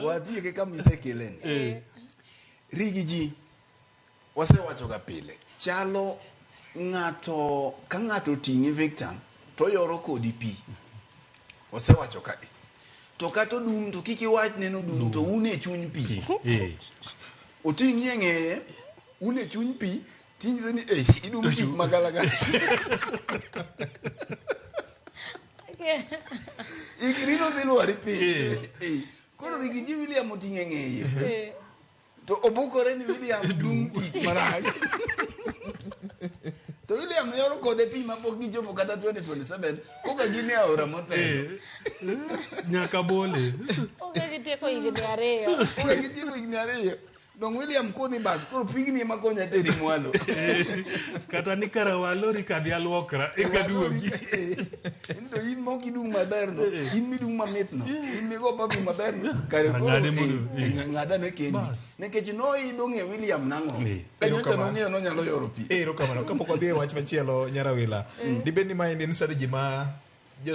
Watieke kama isekeleni. Rigi ji wasewachoga pile chalo ng'ato ka ng'ato oting'i Victor to oyoro kodi pi. Wasewacho ka to kata odum to kik iwach ne nodum to un e chuny pi. Oting'i e ng'eye un e chuny pi tinyise ni eh idum tik magalagala. Ikri nodhi lwari piny. Eh. Koro Riggy G William oting'e ng'eye. To obukore ni William dum tik marach. To William yoro kode pi mapok gichopo kata 2027 koka gin e aora motelo. Nyaka bole. Onge gitieko higni ariyo. Koka gitieko higni ariyo. Dong William koni bas koro pigni ema konya teri mwalo. Kata ni kara walori kadhi aluokra eka duogi. In to in mok idung maber no, in midung mamit no, in migo papi maber no. Kare koro Ng'ade mondo- ng'ada ne kendi. Bas. Nikech noidho ng'e William nang'o? Eh. Ka nyocha nong'eyo nonyalo yoro pi. Erokamano. Kapok wadhi e wach machielo Nyarawila, dibed ni maendi en strategy ma jo